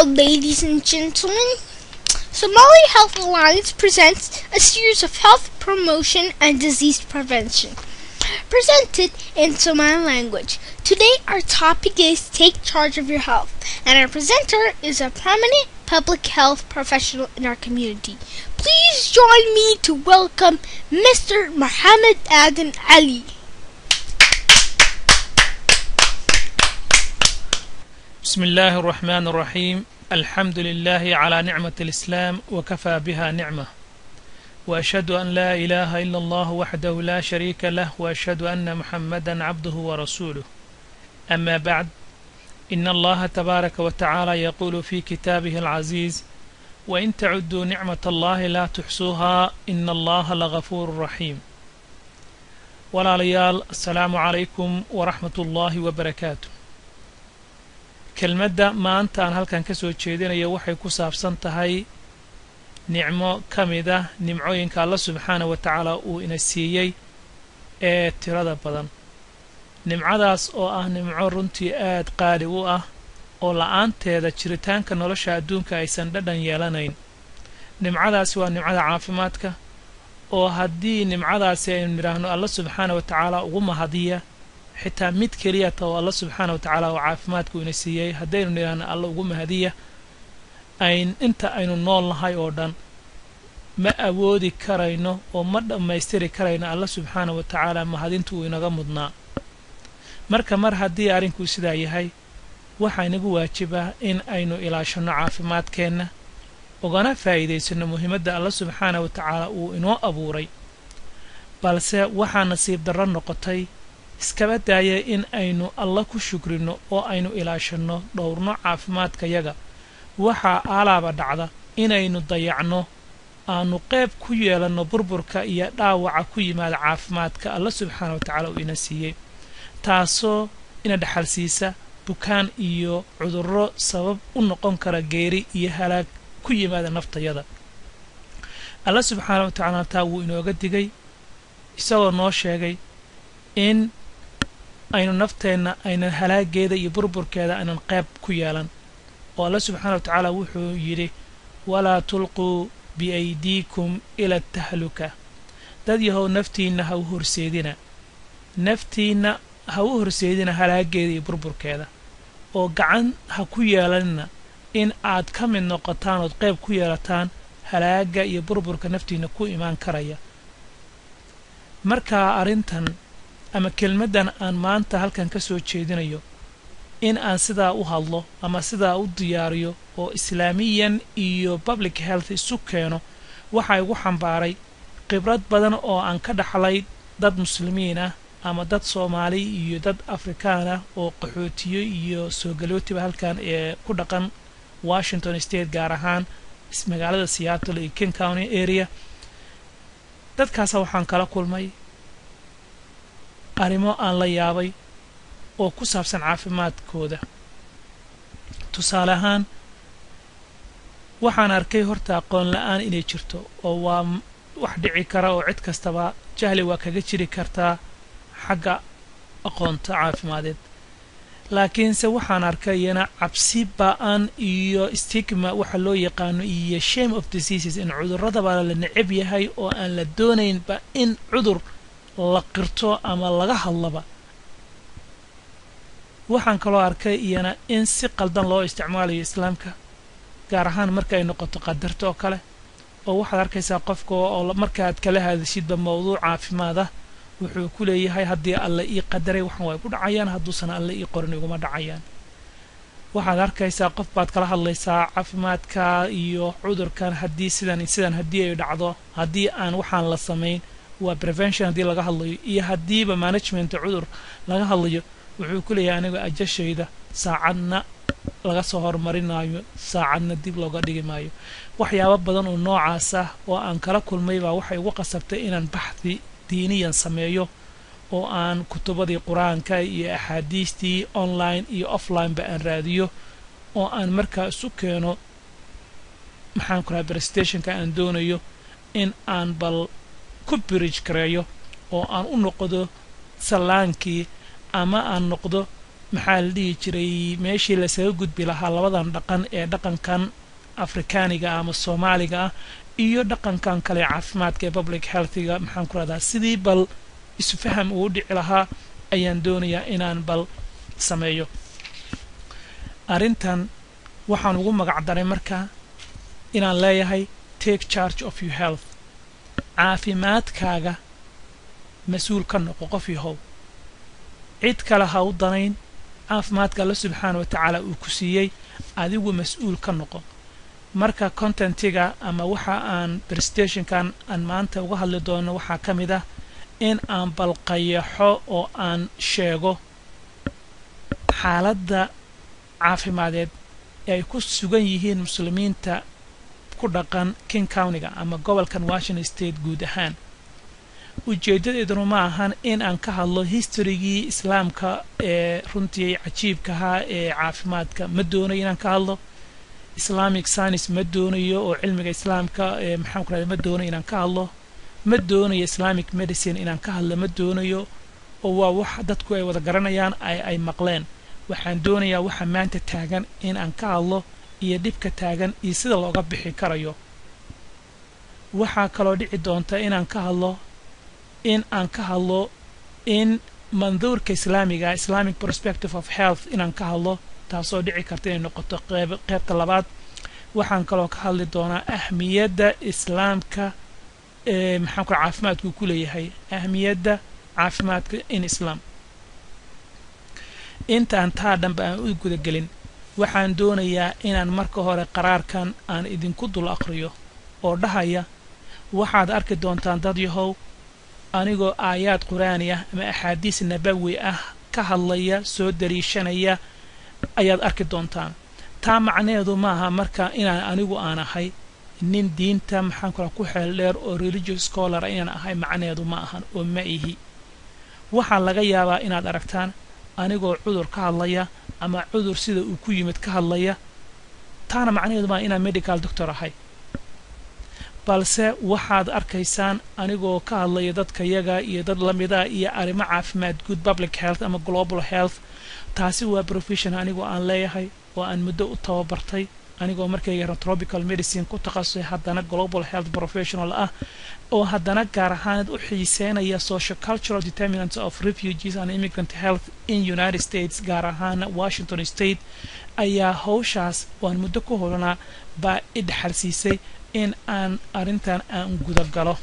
Hello, ladies and gentlemen. Somali Health Alliance presents a series of health promotion and disease prevention, presented in Somali language. Today, our topic is Take Charge of Your Health, and our presenter is a prominent public health professional in our community. Please join me to welcome Mr. Mohammed Aden Ali. بسم الله الرحمن الرحيم، الحمد لله على نعمة الإسلام وكفى بها نعمة، وأشهد أن لا إله إلا الله وحده لا شريك له، وأشهد أن محمدا عبده ورسوله. أما بعد، إن الله تبارك وتعالى يقول في كتابه العزيز: وإن تعدوا نعمة الله لا تحصوها إن الله لغفور رحيم. Walaalayaal, السلام عليكم ورحمة الله وبركاته. Kelmadda maanta aan halkan ka soo jeedinayo waxay ku saabsan tahay nicmo ka mid ah nimcooyinka Alla subxaana wa tacaala uu ina siiyey ee tirada badan, nimcadaas oo ah nimco runtii aad qaali u ah oo la-aanteeda jiritaanka nolosha adduunka aysan dhadhan yeelanayn. Nimcadaasi waa nimcada caafimaadka, oo haddii nimcadaasi aynu nidhaahno Alla subxaana wa tacaala ugu mahadiya, xitaa mid keliyata oo Alla subxaana wa tacaala oo caafimaadku ina siiyey haddaynu nidhaahno Alla ugu mahadiya, ayn inta aynu nool nahay oo dhan ma awoodi karayno oo ma dhammaystiri karayno Alla subxaana wa tacaala mahadinta uu inaga mudnaa. Marka mar haddii arrinkuu sidaa yahay, waxaa inagu waajib ah in aynu ilaashanno caafimaadkeenna, ugana faa'iidaysano muhiimadda Alla subxaana wa tacaala uu inoo abuuray. Balse waxaa nasiib darro noqotay, iskaba daaya in aynu Alla ku shukrino oo aynu ilaashanno, dhowrno caafimaadkayaga, waxaa aalaaba dhacda inaynu dayacno, aanu qeyb ku yeelanno burburka iyo dhaawaca ku yimaada caafimaadka Alla subxaana wa tacaala uu ina siiyey, taasoo ina dhexal siisa bukaan iyo cudurro sabab u noqon kara geeri iyo halaag ku yimaada naftayada. Alla subxaana wa tacaala taa wuu inooga digay, isagoo noo sheegay in aynu nafteenna aynan halaageeda iyo burburkeeda aynan qayb ku yeelan, oo Alla subxaana wa tacaala wuxuu yidhi: ولا تلقوا بأيديكم إلى التهلكة. Dad yahow, naftiinna ha u horseedina, naftiinna ha u horseedina halaageeda iyo burburkeeda, oo gacan ha ku yeelanina in aad ka mid noqotaan ood qayb ku yeelataan halaaga iyo burburka naftiinna ku imaan karaya. Markaa arrintan ama kelmaddan aan maanta halkan ka soo jeedinayo, in aan sidaa u hadlo ama sidaa u diyaariyo oo islaamiyan iyo public health isu keeno, waxaa igu xambaaray khibrad badan oo aan ka dhaxlay dad Muslimiin ah ama dad Soomaali iyo dad Afrikaan ah oo qaxootiyo iyo soo galootiba halkan ee ku dhaqan Washington State, gaar ahaan magaalada Seattle iyo King County area. Dadkaasa waxaan kala kulmay arrimo aan la yaabay oo ku saabsan caafimaadkooda. Tusaale ahaan, waxaan arkay horta aqoon la-aan inay jirto, oo waa wax dhici kara oo cid kastaba jahli waa kaga jiri kartaa xagga aqoonta caafimadeed. Laakiinse waxaan arkay iyana cabsi ba-an iyo stigma waxa loo yaqaano iyo shame of diseases, in cudurradaba la neceb yahay oo aan la doonaynba in cudur la qirto ama laga hadlaba. Waxaan kaloo arkay iyana in si qaldan loo isticmaalayo Islaamka, gaar ahaan marka ay noqoto qadarta oo kale, oo waxaad arkaysaa qofka oo markaad kala hadashidba mawduuc caafimaad ah, wuxuu ku leeyahay: "Haddii Alle ii qadaray waxan waa igu dhacayaan, hadduusan Alle ii qorin iguma dhacayaan." Waxaad arkaysaa qof baad kala hadlaysaa caafimaadka iyo cudurkan, haddii sidan sidan haddii ay dhacdo, haddii aan waxaan la samayn, waa prevention haddii laga hadlayo iyo haddiiba management cudur laga hadlayo, wuxuu ku leeyahay: "Aniga ajashayda saacadna laga soo horumarinaayo, saacadna dib looga dhigi maayo." Waxyaabo badan oo noocaas ah oo aan kala kulmay baa waxay igu qasabtay inaan baxthi diiniyan sameeyo oo aan kutubadii Qur-aanka iyo axaadiistii online iyo offline-ba aan raadiyo, oo aan markaa isu keeno, maxaan ku raha, presentationka aan doonayo in aan bal ku bridge gareeyo oo aan u noqdo sallaankii ama aan noqdo Maxaa la dhihi jiray, meeshii lasaga gudbi lahaa labadan dhaqan ee dhaqankan Afrikaaniga ama Soomaaliga ah iyo dhaqankan kale caafimaadka ee public healthiga, maxaan ku rahdaa, sidii bal isfaham uu dhici lahaa ayaan doonayaa inaan bal sameeyo. Arrintan waxaan ugu magac daray marka inaan leeyahay "Take charge of your health", caafimaadkaaga mas-uul ka noqo. Qof yahow, cid kale ha u danayn. Caafimaadka Alla subxaana wa tacaala uu ku siiyey adigu mas-uul ka noqo. Marka contentiga ama waxa aan presentationkan aan maanta uga hadli doono waxaa ka mid ah in aan balqayaxo oo aan sheego xaaladda caafimadeed ee ay ku sugan yihiin Muslimiinta ku dhaqan King Countyga ama gobolkan Washington State guud ahaan. Ujeeddadeeduna ma ahan in aan ka hadlo historygii Islaamka ee runtii cajiibkahaa ee caafimaadka. Ma doonayo inaan ka hadlo Islamic science, ma doonayo oo cilmiga Islaamka ee maxaan ku rahda ma doonayo inaan ka hadlo. Ma doonayo Islamic medicine inaan ka hadlo, ma doonayo, oo waa wax dadku ay wada garanayaan, ay maqleen. Waxaan doonayaa waxa maanta taagan in aan ka hadlo iyo dhibka taagan iyo sida looga bixi karayo. Waxaa kaloo dhici doonta inaan ka hadlo in manduurka Islaamiga, Islamic perspective of health, inaan ka hadlo, taasoo dhici karta inay noqoto qeybta labaad. Waxaan kaloo ka hadli doonaa ahmiyadda Islaamka ee maxaan ku caafimaadku ku leeyahay, ahmiyadda caafimaadka in Islam. Intaan taa dhanba aan u gudagelin, waxaan doonayaa inaan marka hore qaraarkan aan idinku dul aqriyo oo dhahaya: waxaad arki doontaan, dad yahow, anigoo aayaad Qur-aani ah ama axaadiis nabawi ah ka hadlaya, soo daliishanaya ayaad arki doontaan. Taa macnaheedu maaha marka inaan anigu aan ahay nin diinta maxaan kula ku xeel dheer oo religious scholar inaan ahay macnaheedu ma ahan, oo ma ihi. Waxaa laga yaabaa inaad aragtaan anigoo cudur ka hadlaya ama cudur sida uu ku yimid ka hadlaya. Taana macnaheedu maaha inaan medical doctor ahay. Balse waxaad arkaysaan anigoo ka hadlaya dadka yaga iyo dad lamida iyo arrimo caafimaad guud, public health ama global health. Taasi waa profession anigoo aan leeyahay oo aan muddo u tababartay, anigoo markayga tropical medicine ku takhasusay, haddana global health professional ah, oo haddana gaar ahaaneed u xiiseynaya social cultural determinants of refugees and immigrant health in United States, gaar ahaana Washington State. Ayaa hawshaas waan muddo ku holanaa baa i dhaxalsiisay in aan arrintan aan gudagalo.